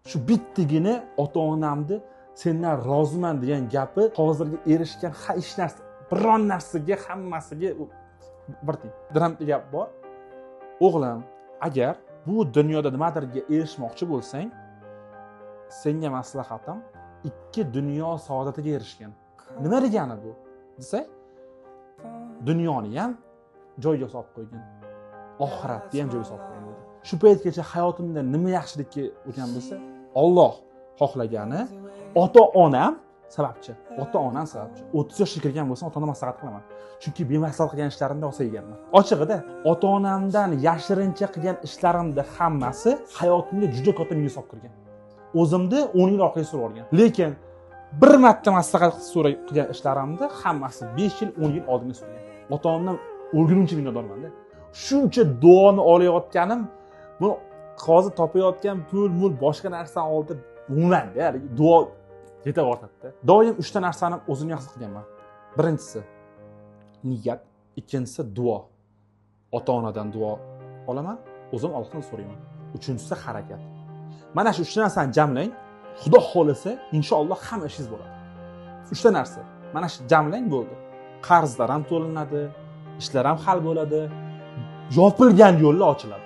Shu bittagina ota onamni sendan roziman degan gapi hozirgi erishgan hech narsa, biron narsaga, hammasiga bir tiyin. Bitta gap bor. O'g'lim, agar bu dunyoda nimadirga erishmoqchi bo'lsang, senga maslahatim, ikki dunyo saodatiga erishgin. Nima degani bu desak, dunyoni ham joyiga solib qo'ygin, oxiratni ham joyiga solib qo'ygin dedi. Shu paytgacha hayotimda nima yaxshilikka o'tgan bo'lsa, Alloh xohlagani, ota-onam sababchi. Ota-onam sababchi. 30 yoshga kirgan bo'lsam, ota-onam maslahat qilaman. Chunki bemaslahat qilgan ishlarimda rosa yeganman. Ochig'ida, ota-onamdan yashirincha qilgan ishlarimda hammasi hayotimga juda katta minus olib kirgan. O'zimni 10 yil orqaga surib olgan. Lekin bir marta maslahat so'rab qilgan ishlarimda hammasi 5 yil, 10 yil oldinga surgan. Ota-onamdan o'lgunimcha minnatdorman-da. Shuncha duoni olayotganim, bu hozir topayotgan pul, mul boshqa narsani oldi umuman, ya'ni duo yetib ortadi. Doim 3 ta narsani o'zimga his qilganman. Birinchisi niyat, ikkinchisi duo. Ota-onadan duo olaman, o'zim Allohdan so'rayman. Uchinchisi harakat. Mana shu 3 ta narsani jamlang, Xudo xolasa, inshaalloh hamma ishingiz bo'ladi. 3 ta narsa. Mana shu jamlang bo'ldi. Qarzlar ham to'lanadi, ishlar ham hal bo'ladi, yopilgan yo'llar ochiladi.